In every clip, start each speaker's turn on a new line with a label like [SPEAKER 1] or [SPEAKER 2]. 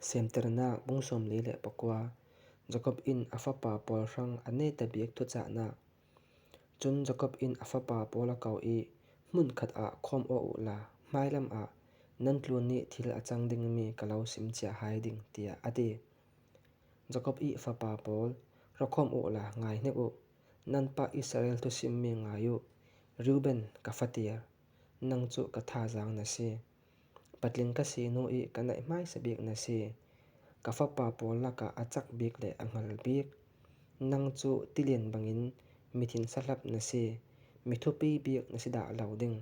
[SPEAKER 1] Semternak bung 49, Jakob in a fapa pawl hrang a neta bik thucahnak. Cun Jakob in a fapa pawl a kau i hmunkhat ah khawm awh u la hmailam ah nan tlun i thil a cang dingmi ka lo sim cia hai ding, tiah a ti. Jakob i fapa pawl, ra khawm u la ngai hnik u. Nan pa Israel thusimmi ngai u. Reuben, ka fatir, nang cu ka thazaang na si. Patling ka si hnu i ka naih hmaisa bik na si. Ka fapa pawl lakah a cak bik le a hngal bik. Nang cu tilian bangin mithin sahlap na si, mithupi bik na si dah lo ding.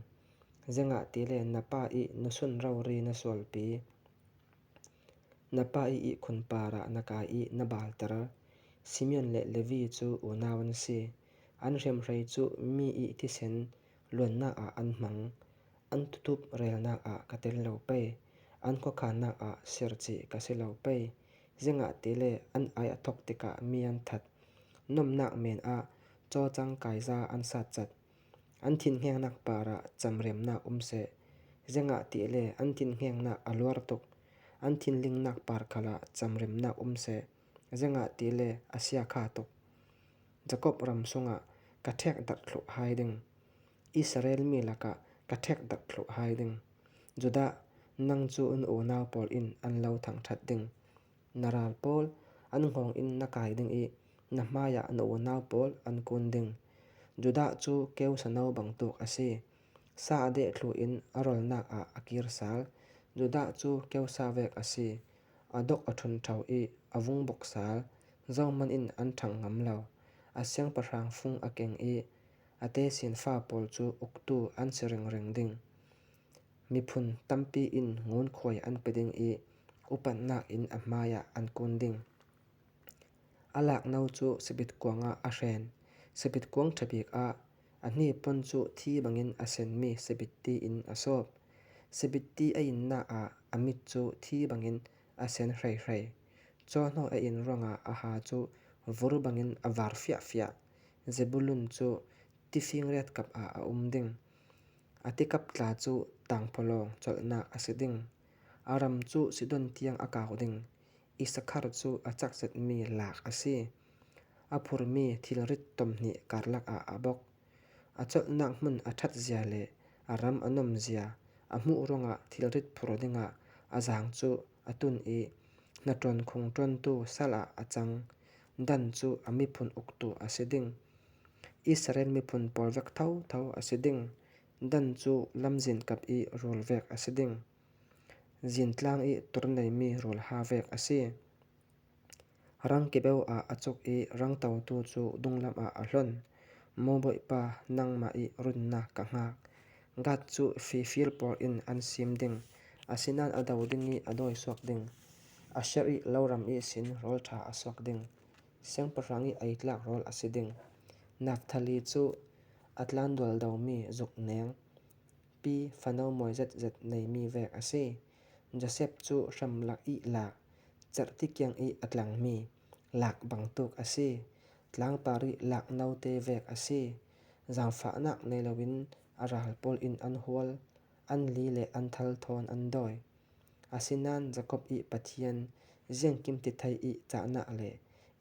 [SPEAKER 1] Zengah ti le na pa i nusun rori na sualpi. Na pa i ihkhun par ah na kai i na balter. Simeon le Levi cu unau an si. An hriamhrei cu mi i thisen luannak ah an hmang. An tutup relnak ah ka tel lo pei, an khuakhannak ah serchih ka si lo pei. Zingah ti le an ai a thawk tikah mi an that. Nuamhnak men ah cawcang kaiza an satcat. An thinhngengnak par ah camremnak um seh. Zingah ti le an thinhngengnak a luar tuk. An thinlingnak par khal ah camremnak um seh. Zingah ti le a siakha tuk. Jakob ram sungah ka ṭhekdarh thluh hai ding. Israel mi lakah ka ṭhekdarh thluh hai ding. Judah, nang cu na unau pawl in an lo thangṭhat ding. Na ral pawl an hngawng in na kai ding i na hmaiah na unau pawl an kun ding. Judah cu keu sano bantuk a si. Sa a dehthlu in a rawlnak ah a kir sal. Judah cu keusa vek a si. A dok a ṭhunṭho i a vung bok sal. Zohhmanh in an ṭhang ngam lo. A siangpahrang fung a keng i a tesin fa pawl cu uktu an si ringring ding. Miphun tampi in ngunkhuai an pe ding i upatnak in a hmaiah an kun ding. A lakno cu sabit kuang ah a hren. Sabit kuang ṭha bik ah a hnipuan cu thi bangin a senmi sabit ti in a sawp. Sabit ti a innak ah a mit cu thi bangin a sen hreihrei. Cawhnawh a in ruangah a ha cu vur bangin a var fiahfiah. Zebulun cu tifingriat kap ah a um ding. A tikap tla cu tangphawlawng colhnak a si ding. A ram cu Sidon tiang a kau ding. Issakhar cu a cakzetmi lak a si. A phurmi thilrit tomhnih karlak ah a bok. A colhnak hmun a ṭhat zia le a ram a nawm zia a hmuh ruangah thilrit phur dingah a zaang cu a tun i hnaṭuan khung ṭuantu sal ah a cang. Dan cu a miphun uktu a si ding. Israel miphun pawl vek thotho a si ding. Dan cu lamzin kap i rawl vek a si ding. Zintlang i tur neimi rawl ha vek a si. Rangkebeu ah a cuk i rangtotu cu dunglam ah a hlonh. Maw Bawipa, nangmah i runnak ka hngak. Gad cu fifir pawl in an sim ding, asinain a do ding i a dawisuak ding. Asher i loram i sin rawl ṭha a suak ding. Siangpahrang i ei tlak rawl a si ding. Naftali cu a tlandual domi zukneng, pi fano mawi zetzet neimi vek a si. Josef cu hramlak i lak, cerhti kiang i a tlangmi lak bantuk a si. Tlangpar i lak note vek a si. Zaangfahnak nei loin a ral pawl in an hual, an li le an thal thawn an dawi. Asinain Jakob i Pathian, ziangkimtithei i cahnak le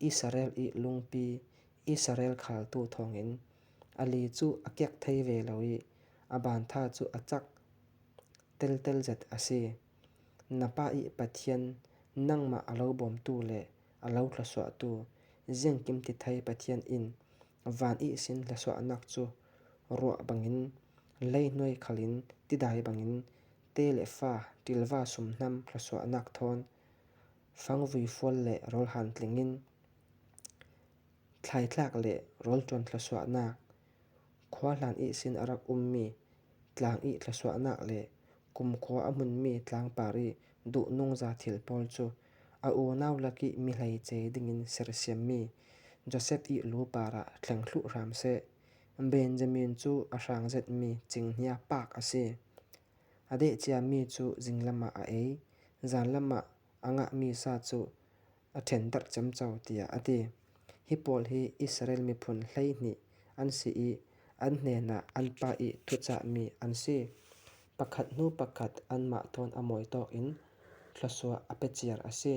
[SPEAKER 1] Israel i lungpi, Israel khaltu thawngin a li cu a kiak thai ve lo i a bantha cu a cak teltel zet a si. Na pa i Pathian, nangmah a lo bawmtu le a lo thluachuahtu, ziangkimtithei Pathian in van ihsin hlasuahnak cu ruah bangin, leihnuai khal in tidai bangin, te le fa ṭilva sumhnam thluachuahnak thawn, fangvui fual le rawlhan tling in, thlaitlak le rawlṭuan thluachuahnak, khua hlan ihsin a rak ummi tlang i thluachuahnak le kumkhua a hmunmi tlangpar i duhnungza thil pawl cu a unau lak i mi hleice dingin sersiammi Josef i lupar ah thleng thluh hram seh. Benjamin cu a hrang zetmi cinghngia pak a si. A deh ciami cu zinglam ah a ei, zanlam ah a ngahmi sa cu a ṭhendarh camco tiah a ti. Hi pawl hi Israel miphun 12 an si i an hnenah an pa i thucahmi an si. Pakhat hnu pakhat anmah thawn a mawi tawk in. thluachuah a peciar a si.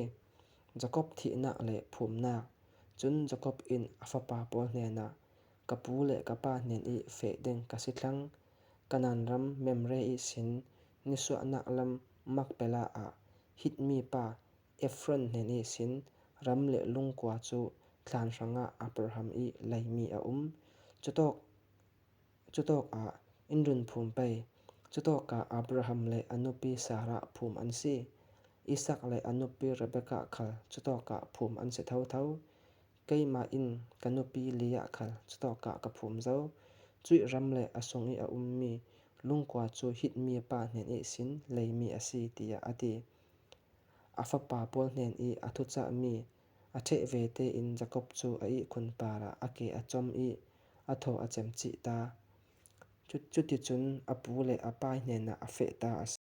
[SPEAKER 1] Jakob thihnak le phumnak. Cun Jakob in a fapa pawl hnenah, Ka pu le ka pa hnen i feh ding ka si thlang. Kanaan ram Memre i sin nisuahnak lam Makpelah ah Hit mipa Efron hnen i sin ram le lungkua cu thlan hrangah Abraham i leimi a um. Cutawk ah inn run phum pei. Cutawk ah Abraham le a nupi Sarah phum an si. Isak le a nupi Rebekah khal cutawk ah phum an si thotho. Keimah in ka nupi Leah khal cutawk ah ka phum zau. Cuih ram le a sung i a ummi lungkua cu Hit mipa hnen ihsin leimi a si, tiah a ti. A fapa pawl hnen i a thucahmi a ṭheh ve tein Jakob cu a ihkhun par ah a ke a com i a thaw a cem chih ta. Cuticun a pu le a pa hnenah a feh ta a si.